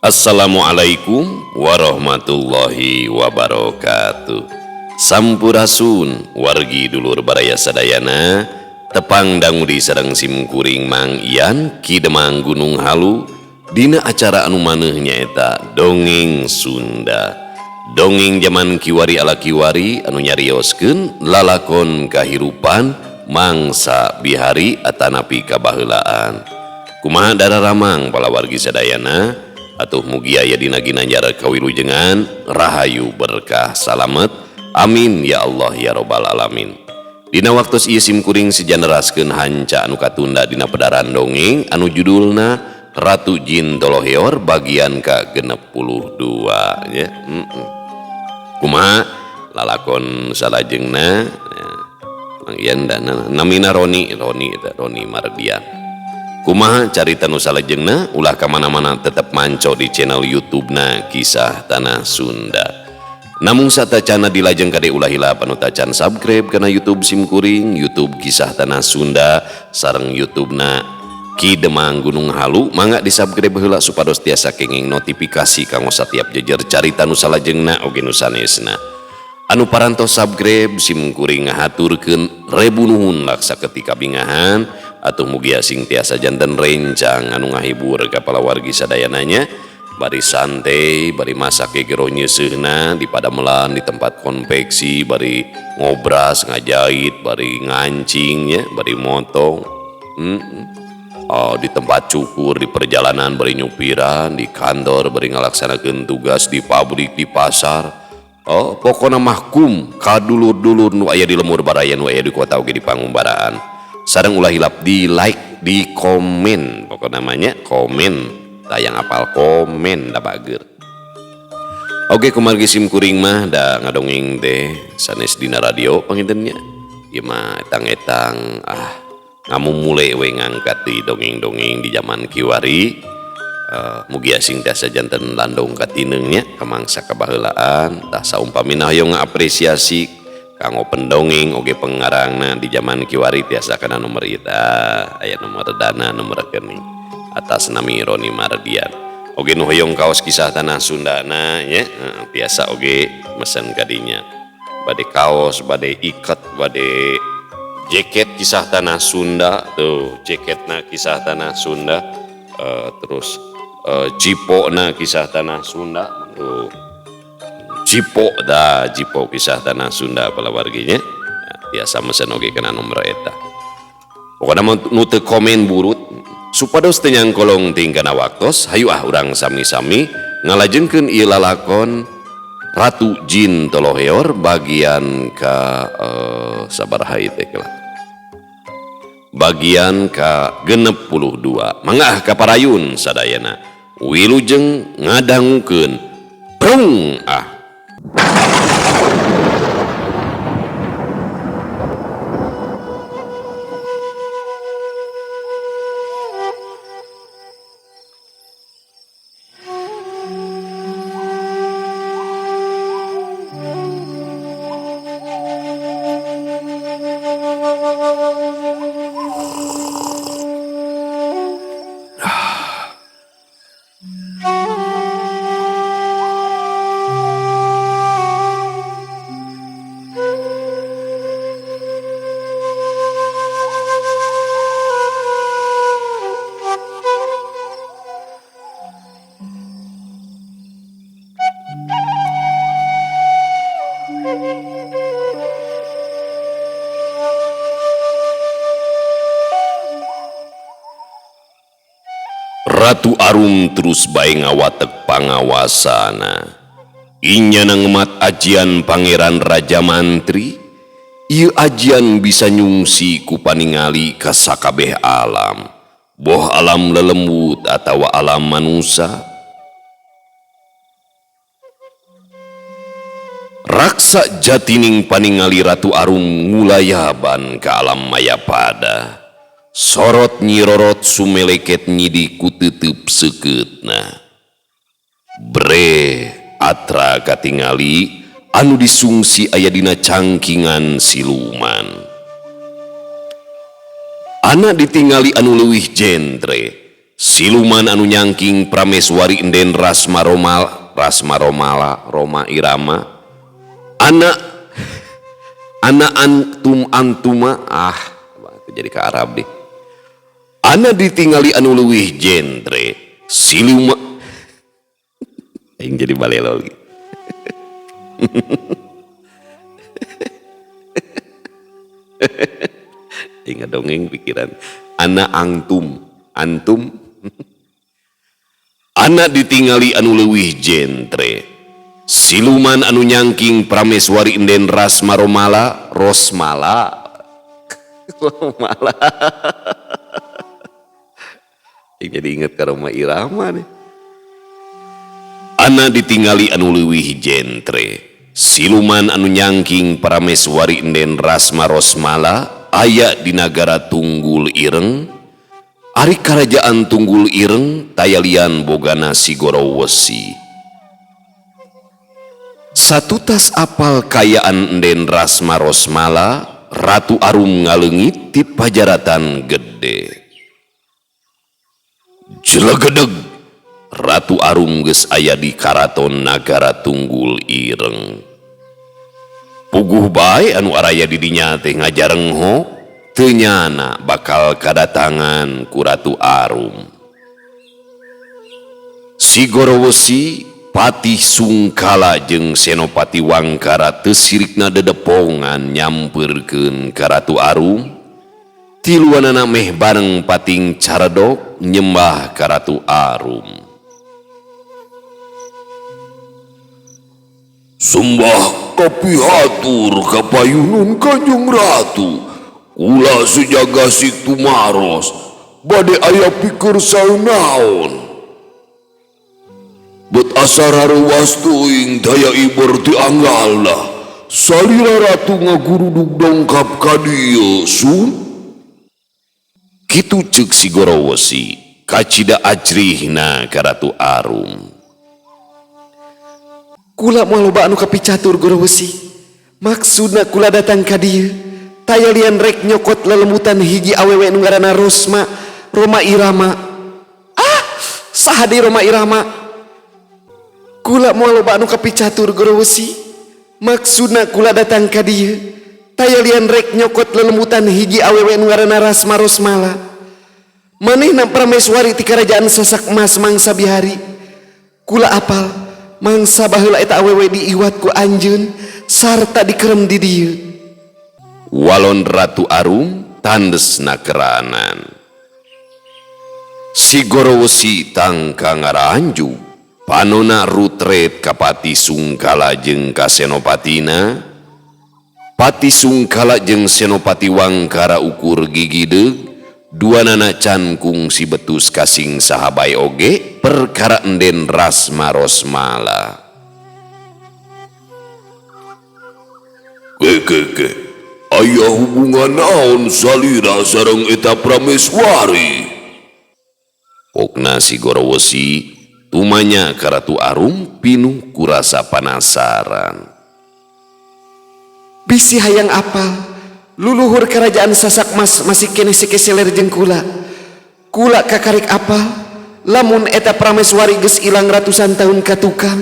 Assalamualaikum warahmatullahi wabarakatuh. Sampurasun wargi dulur baraya sadayana, tepang dangu di sareng simkuring Mang Ian Ki Demang Gunung Halu dina acara anu maneuh nyaeta Dongeng Sunda. Dongeng jaman kiwari ala kiwari anu nyarioskeun lalakon kahirupan mangsa bihari atanapi kabaheulaan. Kumaha dararamang palawargi sadayana? Atuh mugi aya dina ginanjar kawilujengan, rahayu berkah salamet. Amin ya Allah ya robbal alamin. Dina waktos ieu simkuring sejaneraskeun hanca anu katunda dina pedaran dongeng anu judulna Ratu Jin Toloheor bagian ka 62 nya. Kumaha lalakon salajengna ya. Mang Ian dan namina Roni, Roni eta Roni Mardian. Kumaha carita nu salajengna ulah ka mana-mana tetep manco di channel YouTube-na Kisah Tanah Sunda. Namung satacana dilajeng kade ulah hilap anu tacan subscribe kana YouTube simkuring, YouTube Kisah Tanah Sunda sareng YouTube-na Ki Demang Gunung Halu, mangga di-subscribe heula supados tiasa kenging notifikasi kanggo satiap jejer carita nu salajengna oge nu sanesna. Anu parantos subscribe simkuring ngahaturkeun rebu nuhun laksa ketika bingahan. Atuh mugia sing tiasa janten rencang anu ngahibur ka palawargi sadayananya, bari santai, bari masak gero nyeuseuna di padamelan, di tempat konveksi, bari ngobras, ngajahit, bari ngancing ya, bari motong. Oh, di tempat cukur, di perjalanan bari nyupiran, di kantor bari ngalaksanakeun tugas, di pabrik, di pasar. Oh, pokona mahkum ka dulur-dulur nu aya di lemur baraya, nu aya di kota oge di pangumbaraan. Sareng ulah hilap di like, di komen, pokok namanya komen, tayang apal komen da bager. Oke, kumargi sim kuring mah da ngadongeng teh sanes dina radio pangintennya. Ieu mah etang-etang ngamumule we ngangkat di dongeng-dongeng di zaman kiwari. Mugia sing tiasa janten landong katineungnya kamangsa kabaheulaan. Tah saumpamina hoyong ngapresiasi kanggo pendongeng oge pengarangna di zaman kiwari tiasa kana nomor ieu tah, aya nomor dana, nomor rekening atas nami Roni Mardian. Oge nu hoyong kaos Kisah Tanah Sundana nya, tiasa oge mesen kadinya. Bade kaos, bade iket, bade jaket Kisah Tanah Sunda tuh, jaketna Kisah Tanah Sunda, terus cipokna Kisah Tanah Sunda tuh. Cipo dah, cipo Kisah Tanah Sunda palawarginya. Nah, tiasa mesen oge kana nomor eta. Pokona mah nu teu komen burut supados teu nyangkolong tingkana waktos, hayu ah urang sami-sami ngalajengkeun ieu lalakon Ratu Jin Toloheor bagian ka sabaraha ieu teh lah. Bagian ka 62. Mangga ka parayun sadayana. Wilujeng ngadangukeun. Prung ah. Ratu Arum terus bae ngawatek pangawasana. Inya nangemat ajian Pangeran Raja Mantri. Ieu ajian bisa nyungsi ku paningali ka sakabeh alam. Boh alam lelembut atawa alam manusa. Raksa jatining paningali Ratu Arum ngulayaban ka alam mayapada. Sorot nyirorot sumeleket nyidi kutetep sekeutna. Bre atra katingali anu disungsi aya dina cangkingan siluman. Anak ditingali anu leuwih jentre, Siluman anu nyangking Prameswari Enden Rasma Romal Rasma Romala Roma Irama anak anak antum antuma ah jadi ke Arab deh. Ana ditingali anu leuwih genre siluman aing jadi balelo lagi. Aing ngadongeng pikiran ana antum antum ana ditingali anu leuwih jentre siluman anu nyangking Prameswari Enden Rasma Romala Rosmala Romala. Jadi inget ka Roma Irama nih. Ana ditingali anu leuwih jentre siluman anu nyangking Prameswari Enden Rasma Rosmala aya di nagara Tunggul Ireng. Ari karajaan Tunggul Ireng tayalian bogana Sigorowesi. Satutas apal kayaan Enden Rasma Rosmala, Ratu Arum ngaleungit ti pajaratan gede. Jelegedeg, Ratu Arum geus aya di karaton nagara Tunggul Ireng. Puguh bae anu araya di dinya teh ngajarengho, teu nyana bakal kadatangan ku Ratu Arum. Sigorowesi, Patih Sungkala jeung Senopati Wangkara teu sirikna dedepongan nyampeurkeun ka Ratu Arum. Tiluanana meh bareng pating caredok nyembah ka Ratu Arum. Sembah kapihatur ka payunun Kanjeng Ratu. Kula sejagasik tumaros bade aya pikersa naon. Bet asa raruas teuing daya iber ti anggalna. Salira ratu ngagurudug dongkap ka dieu sun. Kitu ceuk Sigorowesi kacida ajrihna ka Ratu Arum. Kula moal loba anu kapicatur Gorowesi. Maksudna kula datang ka dieu tayalian rek nyokot lelemutan hiji awewe nu ngaranna Rosma Roma Irama. Ah, saha deui Roma Irama? Kula moal loba anu kapicatur Gorowesi. Maksudna kula datang ka dieu tayalian rek nyokot lelemutan hiji awewe nu ngaranna Rasma Rosmala. Manehna Prameswari ti karajaan Sasak Mas mangsa bihari. Kula apal mangsa baheula eta awewe diiwat ku anjeun sarta dikerem di dieu. Walon Ratu Arum tandesna keranan. Sigorowesi tangka ngaranju panona rutret ka Pati Sungkala jeung ka Senopatina. Pati Sungkala jeung Senopati Wangkara ukur gigideug, duanana can kungsi betus kasing sahabai oge perkara Enden Rasma Rosmala. Ke aya hubungan naon salira sareng eta Prameswari? Pokna Sigorowesi tumanya ka Ratu Arum pinuh kurasa panasaran. Bisi hayang apal luluhur kerajaan Sasak Mas masih keneh sekeseler jeung kula. Kula kakarik apal lamun eta Prameswari geus ilang ratusan tahun ka tukang.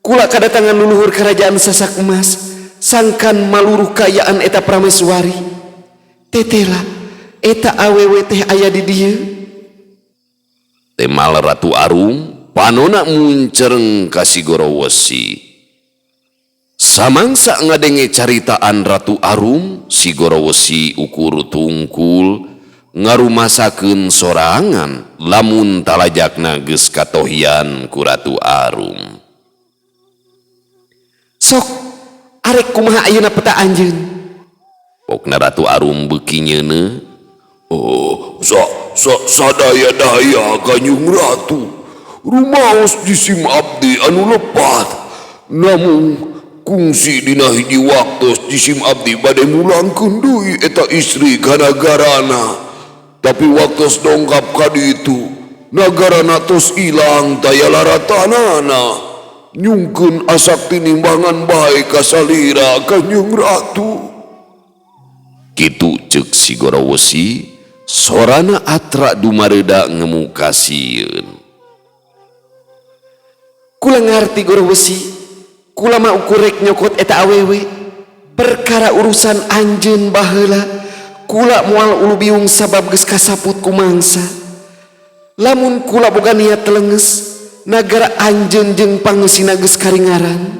Kula kadatangan luluhur kerajaan Sasak Mas sangkan maluruh kaayaan eta Prameswari. Tetela eta awewe teh aya di dieu. Temal Ratu Arum panona muncereng ka Sigorowesi. Samangsa ngadenge caritaan Ratu Arum, Sigorowesi ukur tungkul ngarumasakeun sorangan lamun talajakna geus katohian ku Ratu Arum. Sok arek kumaha ayeuna peta anjeun? Pokna Ratu Arum beuki nyeuneuh. Oh, sadaya-daya Kanjeng Ratu. Rumaos jisim abdi anu lepat. Namun kungsi dina hiji waktos jisim abdi bade mulangkeun deui eta istri ka nagarana. Tapi waktos dongkap ka ditu, nagarana tos ilang taya laratanana. Nyungkeun asak tinimbangan bae ka salira Kanjeng Ratu. Kitu ceuk Sigorowesi Sorana atra dumareda ngemu kasieun. Kula ngarti Goro Wesi, kula mah ukur rek nyokot eta awewe. Perkara urusan anjeun baheula, kula moal ulu biung sabab geus kasaput ku mangsa. Lamun kula boga niat telenges, nagara anjeun jeung pangeusina geus karingaran.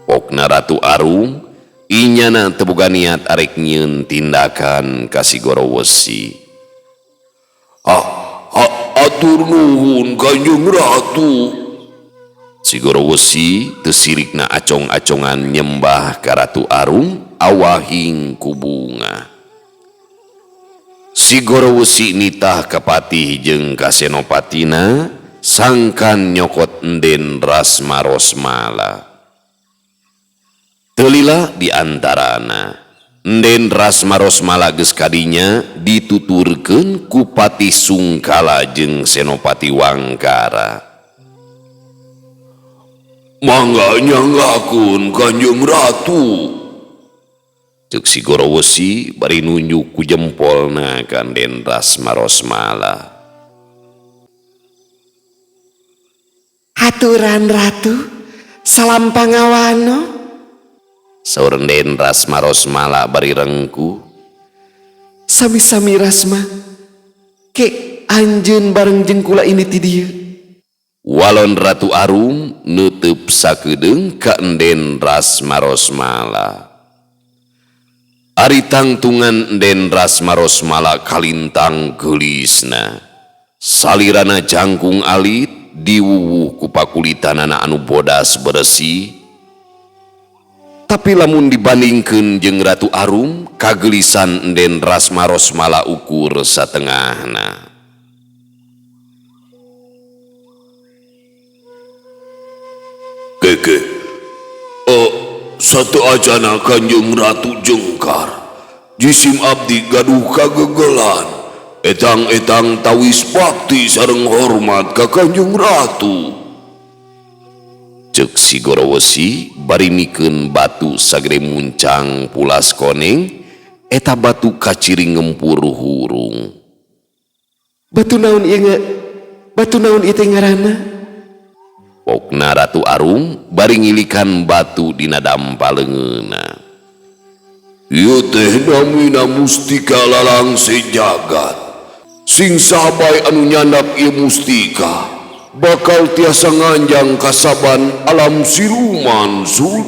Pokna Ratu Arum inyana teu boga niat arek nyieun tindakan ka si Goro Wesi. Atur nuhun Kanjeng Ratu. Si Goro Wesi teu sirikna acong-acongan nyembah ka Ratu Arum awahing ku bunga. Si Goro Wesi nitah ka patih jeung ka senopatina sangkan nyokot Enden Rasma Rosmala. Teu lila di antarana Enden Rasma Rosmala geus kadinya dituturkeun ku Patih Sungkala jeung Senopati Wangkara. Mangga nyanggakeun Kanjeng Ratu. Ceuk si Goro Wesi bari nunjuk ku jempolna ka Enden Rasma Rosmala. Haturan Ratu, salam pangawano. Saur Enden Rasma Rosmala bari rengkuh. Sami-sami Rasma, ke anjeun bareng jeung kula ini ti dieu. Walon Ratu Arum neuteub sakedeung ka Enden Rasma Rosmala. Ari tangtungan Enden Rasma Rosmala kalintang geulisna. Salirana jangkung alit diwuwuh ku pakulitanana anu bodas beresih. Tapi lamun dibandingkeun jeung Ratu Arum, kagelisan Enden Rasma Rosmala ukur satengahna. Keke, satu acana Kanjeng Ratu Jengkar. Jisim abdi gaduh kagegelan. Etang-etang tawis bakti sareng hormat ka Kanjeng Ratu. Ceuk si Goro Wesi bari mikeun batu sagede muncang pulas koneng, eta batu kaciri ngempur hurung. Batu naon ieu nge? Batu naon ieu teh ngaranna? Pokna Ratu Arum bari ngilikan batu dina dampa leungeunna. Ieu teh namina mustika lalangse jagat. Sing sahabai anu nyandak ieu mustika bakal tiasa nganjang kasaban alam siluman sun.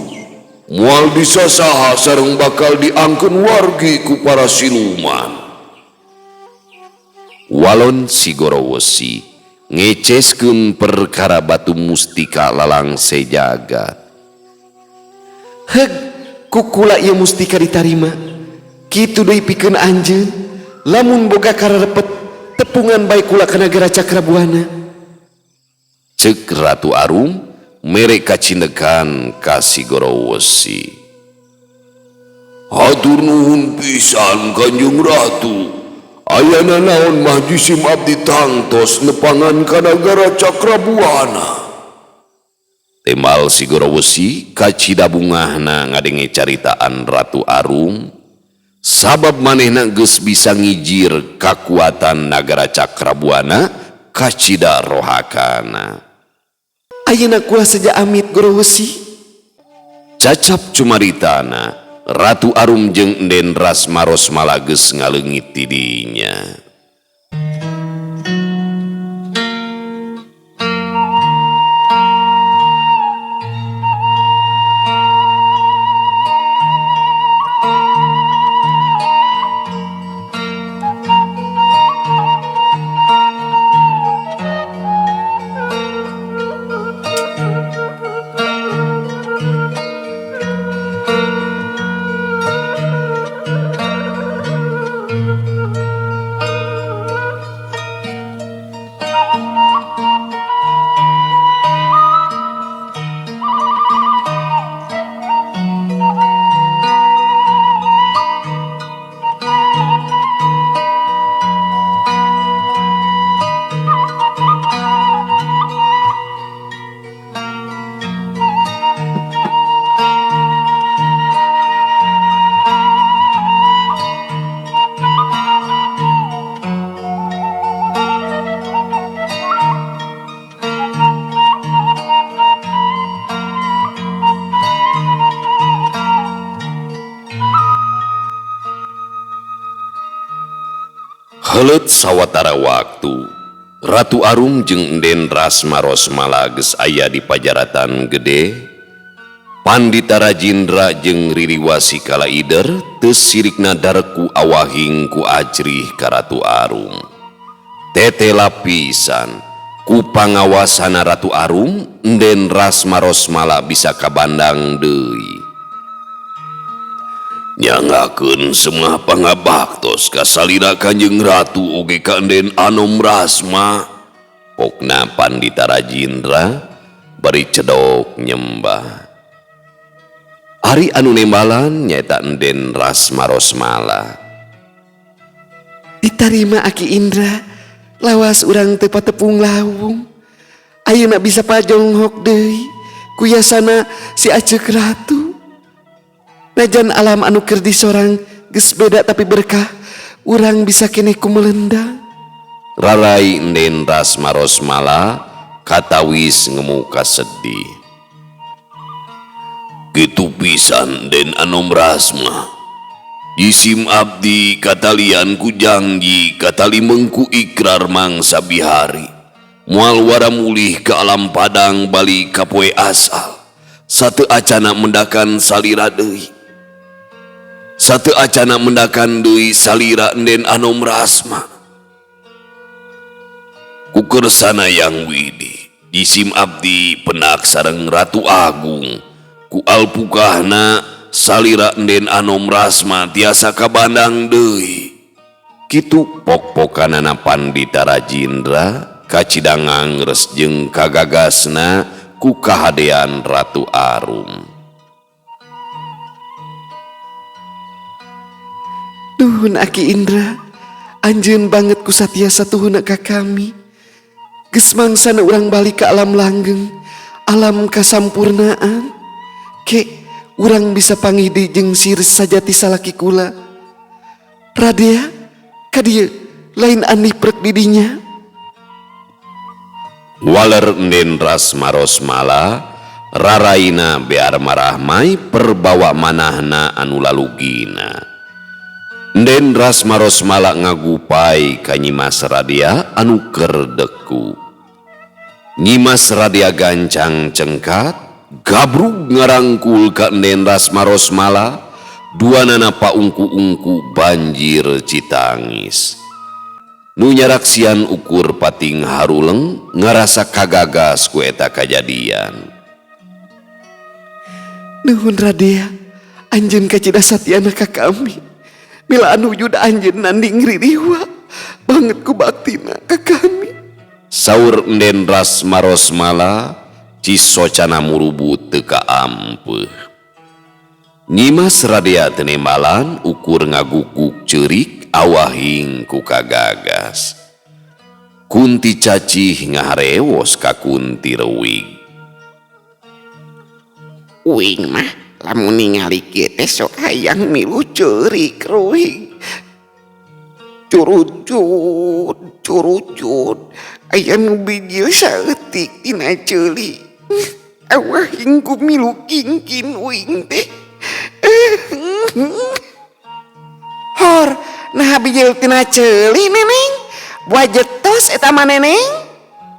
Moal disasaha sareng bakal diangkeun wargi ku para siluman. Walon si Goro Wesi ngeceskeun perkara batu mustika lalangse jagat. Heg, kukula ieu mustika ditarima. Kitu deui pikeun anjeun, lamun boga kararepet tepungan bae kula ka nagara Cakrabuana. Ceuk Ratu Arum mere kacindekan ka si Goro Wesi. Hatur nuhun pisan Kanjeng Ratu. Ayana naon mah jisim abdi tangtos nepangan ka nagara Cakrabuana. Tembal si Goro Wesi kacida bungahna ngadenge caritaan Ratu Arum, sabab manehna geus bisa ngijir kakuatan nagara Cakrabuana kacida rohakana. Ayeuna kula seja amit Goro Wesi. Cacap cumaritana Ratu Arum jeung Enden Rasma Rosmala geus ngaleungit ti dinya. Kaheuleut sawatara waktu, Ratu Arum jeung Enden Rasma Rosmala geus aya di pajaratan gede. Pandita Rajindra jeung Ririwasi Kalaider teu sirikna dareku awahing ku ajrih ka Ratu Arum. Tetela pisan ku pangawasana Ratu Arum, Enden Rasma Rosmala bisa kabandang deui. Nyanggakeun semah pangabaktos ka salira Kanjeng Ratu oge ka Enden Anom Rasma. Pokna Pandita Rajindra bari cedok nyembah. Ari anu nembalan nyaeta Enden Rasma Rosmala. Ditarima Aki Indra, lawas urang teu patepung lawung. Ayeuna bisa pajonghok deui ku yasana si Aceuk Ratu. Najan alam anu keur disorang geus beda tapi berkah, urang bisa keneh kumelendang. Rarai Enden Rasma Rosmala katawis ngemuka sedih. Kitu pisan Den Anom Rasma. Jisim abdi katalian ku janji katalimeng ku ikrar mangsa bihari. Moal wara mulih ke alam padang bali ka poe asal. Satu acana mendakan salira deui. Satu acana mendakan deui salira Enden Anom Rasma. Kukersana yang widi, jisim abdi penak sareng Ratu Agung. Ku alpukahna salira Enden Anom Rasma tiasa kabandang deui. Kitu pok-pokanana Pandita Rajindra kacidangang res jeung kagagasna ku kahadean Ratu Arum. Nuhun Aki Indra, anjeun banget ku satia satuhuna ka kami. Geus mangsana urang balik ka alam langgeng, alam kasampurnaan. Ke urang bisa panggih deui jeung sir sajati salaki kula. Radea, ka dieu lain aneh prek didinya. Waler Enden Rasma Rosmala raraina bear marahmai perbawa manahna anu lalugina. Enden Rasma Rosmala ngagupai ka Nyimas Radea anu keur deku. Nyimas Radea gancang cengkat, gabrug ngarangkul ka Enden Rasma Rosmala, duanana paungku-ungku banjir citangis. Nu nyaraksian ukur pating haruleng ngarasa kagagas ku eta kajadian. Nuhun Radea, anjeun kacida satiana ka kami. Mila anu wujud anjeun nanding ririwa banget ku baktina ka kami. Saur Enden Rasma Rosmala cisocana murubut teu kaampeuh. Nyimas Radea teu nembalan ukur ngaguguk ceurik awahing ku kagagas. Kunti cacih ngaharewos ka Kunti Rewig. Uing mah lamun ningali kieu teh sok hayang milu ceurik Rewig. Curujud, curujud, aya nu bijil saeutik tina ceuli. Awahing ku milu kingkin uing teh. Hor, nah bijil tina ceuli neneng. Wajetos eta mah neneng.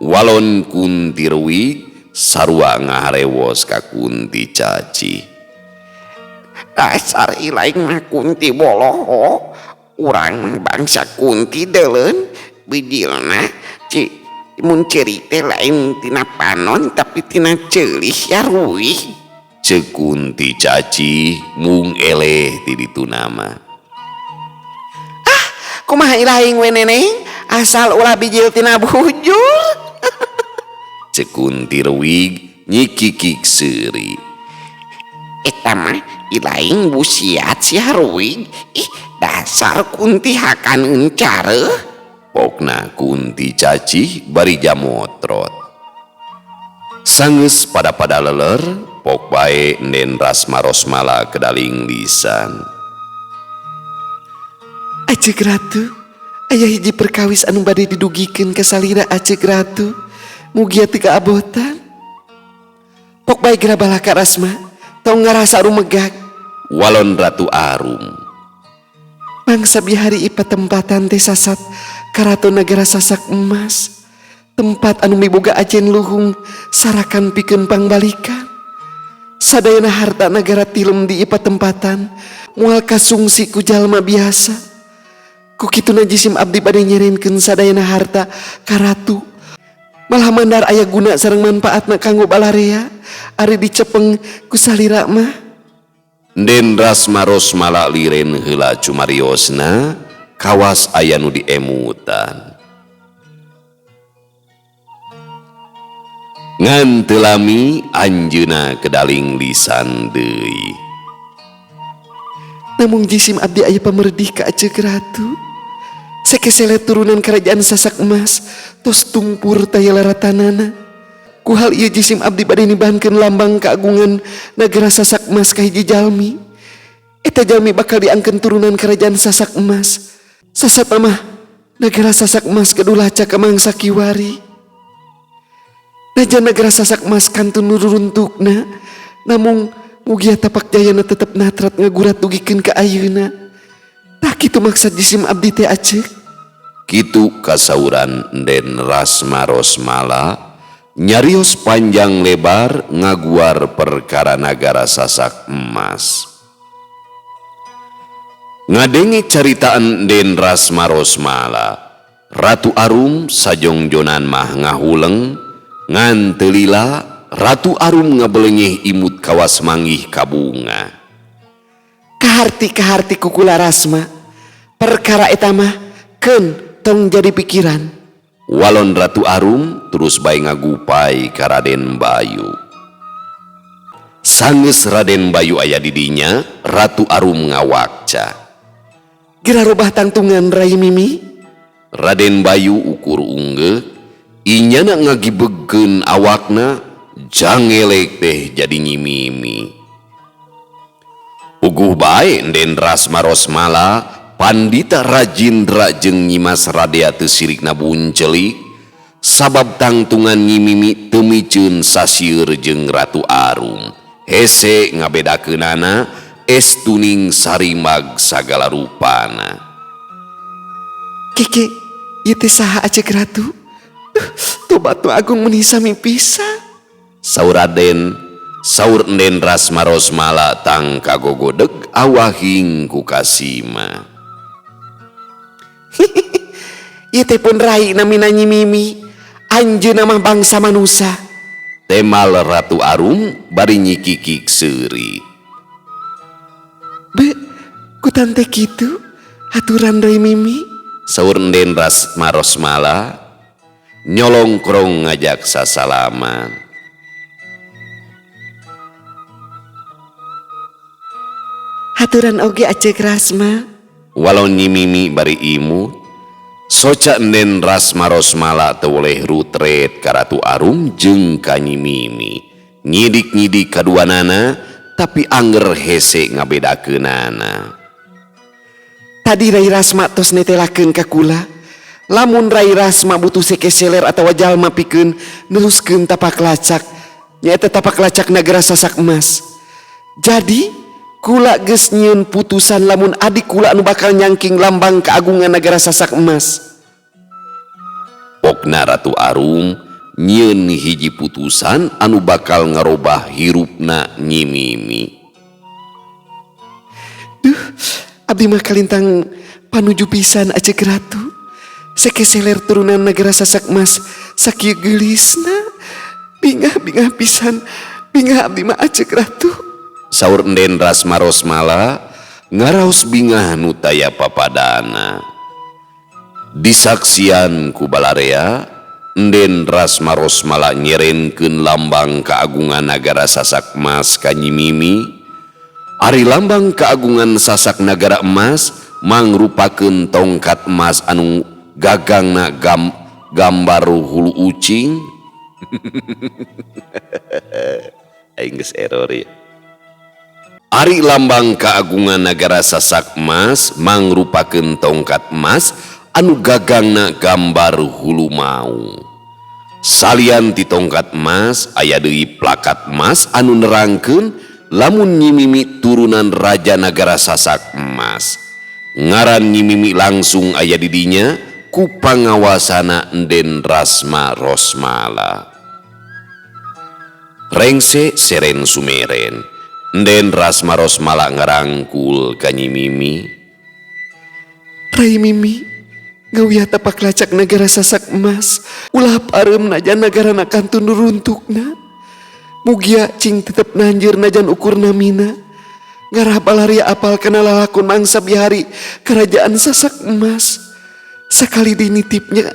Walon Kunti Rewig sarua ngaharewos ka Kunti Cacih. Dasar ilaing mah Kunti boloho. Urang bangsa Kunti deuleun bijilna ci mun ceurik teh lain tina panon tapi tina ceuli sia ruih. Ceuk Kunti Cacih mung eleh ti ditu nama. Ah, kumaha ilaing we neneng asal ulah bijil tina bujur. Ceuk Kunti Rewig nyikikik seuri. Eta mah ilaing busiat sia ruih. Ih, dasar Kunti hakan encareuh. Pokna Kunti Cacih bari jamotrot. Sanggeus pada-pada leler, pok bae Enden Rasma Rosmala kedaling lisan. Aceuk Ratu, aya hiji perkawis anu bade didugikeun ka salira Aceuk Ratu. Mugia teu kaabotan. Pok bae geura balaka Rasma, tong ngarasa rumegag. Walon Ratu Arum. Mangsa bihari ipa tempatan teh sasat Karaton Nagara Sasak Emas, tempat anu miboga ajen luhung sarakan pikeun pangbalikan. Sadayana harta nagara tilem di ieu patempatan, moal kasungsi ku jalma biasa. Ku kituna jisim abdi bade nyerenkeun sadayana harta ka ratu. Malah mandar aya guna sareng manfaatna kanggo balarea, ari dicepeng ku salira mah. Den Rasma Rosmala liren heula cumariosna, kawas aya nu diemutan. Ngan teu lami anjeunna kedaling lisan deui. Namung jisim abdi aya pamerdih ka Aceuk Ratu. Sekesele turunan kerajaan Sasak Emas tos tungpur taya laratanana. Ku hal ieu jisim abdi bade nibankeun lambang keagungan nagara Sasak Emas ka hiji jalmi. Eta jalmi bakal diangkeun turunan kerajaan Sasak Emas. Sasat mah nagara Sasak Emas gaduh lacak ka mangsa kiwari. Najan nagara Sasak Emas kantun nuruntukna, namung mugia tapak jayana tetep natrat ngagurat dugikeun ka ayeuna. Tah kitu maksad jisim abdi teh Aceuk. Kitu kasauran Den Rasma Rosmala nyarios panjang lebar ngaguar perkara nagara Sasak Emas. Ngadenge caritaan Den Rasma Rosmala, Ratu Arum sajongjonan mah ngahuleng, ngan teu lila Ratu Arum ngabelengeh imut kawas manggih kabunga. Kaharti-kaharti kukula Rasma, perkara eta mah keun tong jadi pikiran. Walon Ratu Arum terus bae ngagupai ka Raden Bayu. Sanggeus Raden Bayu aya di dinya, Ratu Arum ngawakca. Geura robah tangtungan Rai Mimi. Raden Bayu ukur unggeuh, inyana ngagibegkeun awakna, jangelek teh jadi Nyi Mimi. Puguh bae Den Rasma Rosmala, Pandita Rajindra jeung Nyimas Radea teu sirikna buncelik, sabab tangtungan Nyi Mimi teu miceun sasieur jeung Ratu Arum. Hese ngabedakeunana, es tuning sarimag sagala rupana. Keke, ieu teh saha Aceuk Ratu? Tobat nu agung meuni sami pisan. Saur Raden, saur Den Rasma Rosmala tang kagogodeg awahing ku kasima. Ieu teh pun rai namina Nyi Mimi, anjeunna mah bangsa manusa. Temal Ratu Arum bari nyikikik seuri. Be, ku tante kitu aturan Rai Mimi. Saur Den Rasma Rosmala nyolongkrong ngajak sasalaman. Haturan oge Aceuk Rasma. Walau Nyi Mimi bari imut, soca Den Rasma Rosmala teu weleh rutret ka Ratu Arum jeung ka Nyi Mimi. Nyidik-nyidik kaduanana tapi anger hese ngabedakeunana. Tadi Rai Rasma tos netelakeun ka kula. Lamun Rai Rasma butuh sekeseler atawa jalma pikeun neruskeun tapak lacak, nyaeta tapak lacak nagara Sasak Emas. Jadi kula geus nyieun putusan lamun adik kula anu bakal nyangking lambang keagungan nagara Sasak Emas. Pokna Ratu Arum nyieun hiji putusan anu bakal ngarobah hirupna Nyi Mimi. Duh, abdi mah kalintang panuju pisan Aceuk Ratu. Sekeseler turunan nagara Sasak Emas sakieu geulisna. Bingah-bingah pisan, bingah abdi mah Aceuk Ratu. Saur Den Rasma Rosmala ngaraos bingah nu taya papadana. Disaksian ku balarea, Den Rasma Rosmala nyerenkeun lambang keagungan nagara Sasak Emas ka Nyi Mimi. Ari lambang keagungan Sasak Nagara Emas mangrupakeun tongkat emas anu gagangna gambar hulu ucing. Aing geus error ya. Ari lambang keagungan nagara Sasak Emas mangrupakeun tongkat emas anu gagangna gambar hulu maung. Salian ti tongkat emas aya deui plakat emas anu nerangkeun lamun Nyi Mimi turunan raja nagara Sasak Emas. Ngaran Nyi Mimi langsung aya di dinya ku pangawasana Enden Rasma Rosmala. Rengse seren sumeren, Enden Rasma Rosmala ngarangkul ka Nyi Mimi. Rai Mimi, ngawiyah tapak lacak negara Sasak Emas, ulah pareum najan nagara na kantun runtukna. Mugia cing tetep nanjir najan ukur namina. Ngarah balaria apal kana lalakon mangsa bihari kerajaan Sasak Emas. Sakali dinitipnya,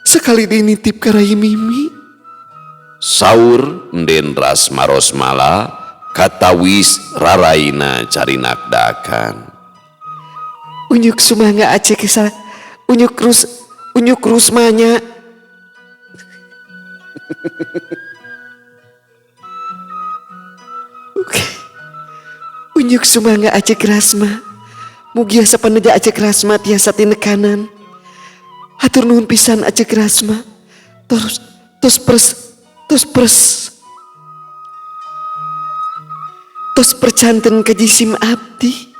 sakali dinitip ka Rai Mimi. Saur Enden Rasma Rosmala katawis raraina carinakdakan. Unyuk sumangga aceh kisah, unyuk rus, unyuk rusmanya. Oke. Unyuk sumangga aceh rasma. Mugia sapaneja aceh rasma tiasa tinekanan. Hatur nuhun pisan aceh rasma. Terus tos pers tos pers. Tos percanten ka jisim abdi.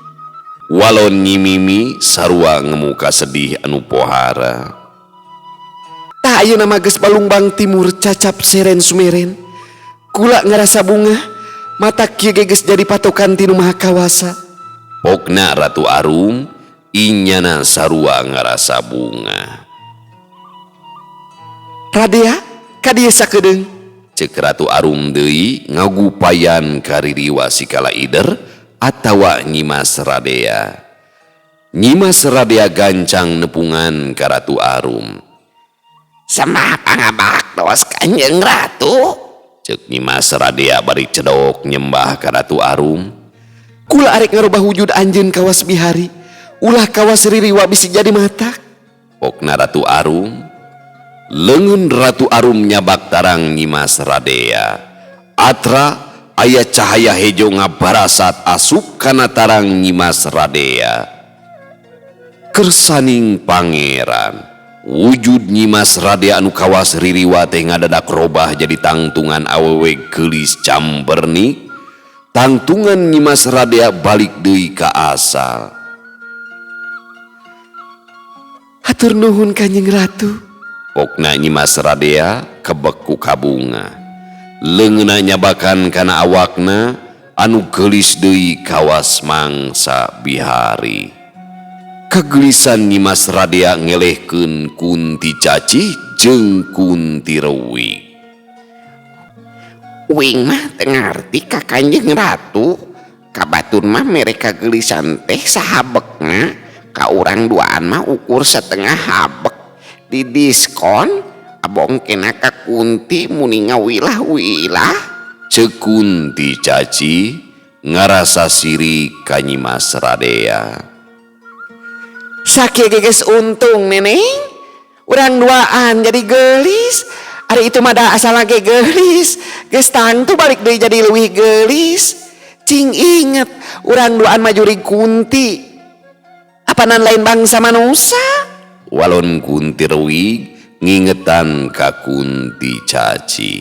Walon Nyi Mimi sarua ngemuka sedih anu pohara. Tah ayeuna mah geus Balungbang Timur cacap seren sumeren. Kula ngarasa bunga, mata kieu ge geus jadi patokan ti Nu Maha Kawasa. Pokna Ratu Arum inyana sarua ngarasa bunga. Radea ka dieu sakedeung. Ceuk Ratu Arum deui ngagupayan kaririwa sikala ider atawa Nyimas Radea. Nyimas Radea gancang nepungan ka Ratu Arum. Sembah pangabaktos Kanjeng Ratu. Ceuk Nyimas Radea bari cedok nyembah ka Ratu Arum. Kula arek ngarubah wujud anjeun kawas bihari. Ulah kawas ririwa bisi jadi matak. Pokna Ratu Arum. Leungeun Ratu Arum nyabak tarang Nyimas Radea. Atra aya cahaya hejo ngabarasat asup kana tarang Nyimas Radea. Kersaning pangeran, wujud Nyimas Radea anu kawas ririwa teh ngadadak robah jadi tangtungan awewe geulis cambernik. Tangtungan Nyimas Radea balik deui ka asal. Hatur nuhun Kanjeng Ratu. Pokna Nyimas Radea kebek ku kabunga. Leungeunna nyabakan kana awakna anu geulis deui kawas mangsa bihari. Kageulisan Nyimas Radea ngelehkeun Kunti Cacih jeung Kunti Rewik. Uing mah teu ngarti ka Kanjeng Ratu. Kabatur mah mere kageulisan teh sahabekna, ka urang duaan mah ukur setengah habek. Di diskon abong kena ka Kunti muni ngawilah-wilah. Ceuk Kunti Caci ngarasa sirik ka Nyimas Radea. Sakieu ge geus untung neneng. Urang duaan jadi geulis. Ari itu mah da asal ge geulis. Geus tangtu balik deui jadi leuwih geulis. Cing inget urang duaan mah jurig Kunti. Apanan lain bangsa manusa? Walon Kunti Rewik ngingetan ka Kunti Caci.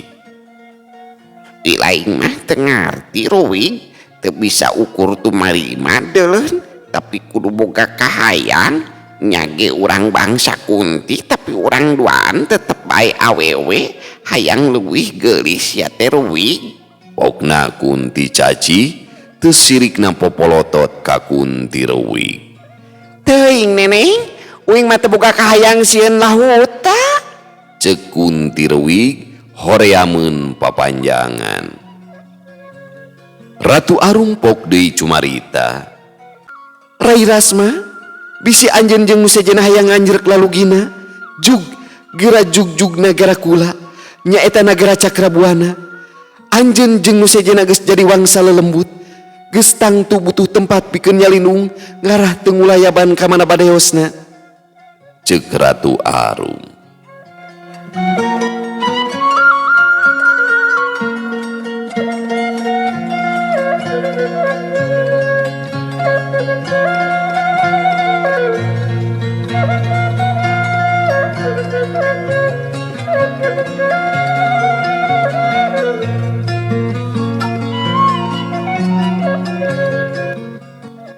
Di lain mah teu ngarti Rewik, teu bisa ukur tumarima deuleun, tapi kudu boga kahayang. Nyage urang bangsa Kunti tapi urang duaan tetep bae awewe hayang leuwih geulis ya teh Rewik. Pokna Kunti Caci teu sirikna popolotot ka Kunti Rewik. Teuing neneng, uing mah teu boga kahayang sieun lahuta. Ceuk Kunti Rewik horeameun papanjangan. Ratu Arum pok deui cumarita. Rai Rasma, bisi anjeun jeung nu sejenna hayang nganjrek lalugina, jug geura jugjug nagara kula, nyaeta nagara Cakrabuana. Anjeun jeung nu sejenna geus jadi wangsa lelembut, geus tangtu butuh tempat pikeun nyalindung ngarah teu ngulayaban ka mana badeosna. Ceuk Ratu Arum.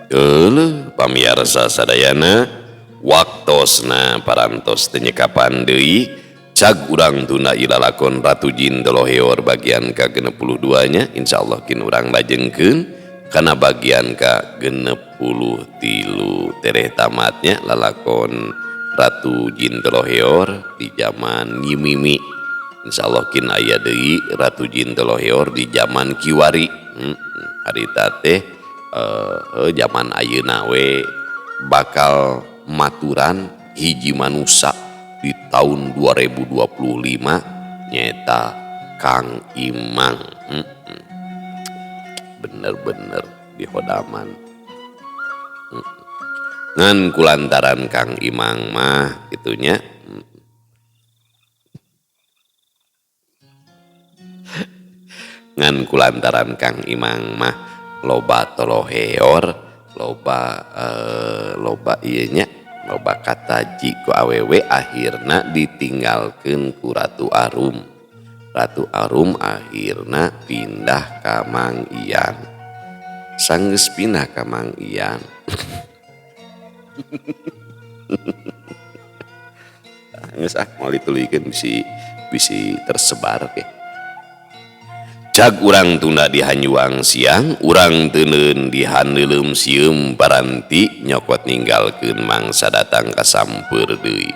Euleuh pamiarsa sadayana, waktu Waktosna parantos teu nyekapan deui cag urang tunda ieu lalakon Ratu Jin Toloheor bagian ka-62 nya. Insyaallah kin urang lajengkeun kana bagian ka-63 tereh tamatnya lalakon Ratu Jin Toloheor di zaman Nyi Mimi. Insyaallah kin aya deui Ratu Jin Toloheor di zaman kiwari. Harita teh zaman ayeuna we bakal maturan hiji manusa di tahun 2025 nyeta Kang Imang. Bener-bener di hodaman. Ngan kulantaran Kang Imang mah gitunya. Ngan kulantaran Kang Imang mah loba toloheor, loba loba ieu nya, loba kataji ku awewe akhirna ditinggalkeun ku Ratu Arum. Ratu Arum akhirna pindah ka Mang Ian. Sanggeus pindah ka Mang Ian. Geus ah moal dituluykeun bisi tersebar ke. Cag urang tunda di hanyuang siang, urang teuneun di haneuleum sieum paranti nyokot ninggalkeun mangsa datang ka sampeur deui.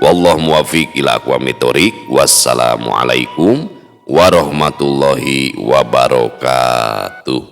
Wallahu muwaffiq ila aqwamit thoriq. Wassalamualaikum warahmatullahi wabarakatuh.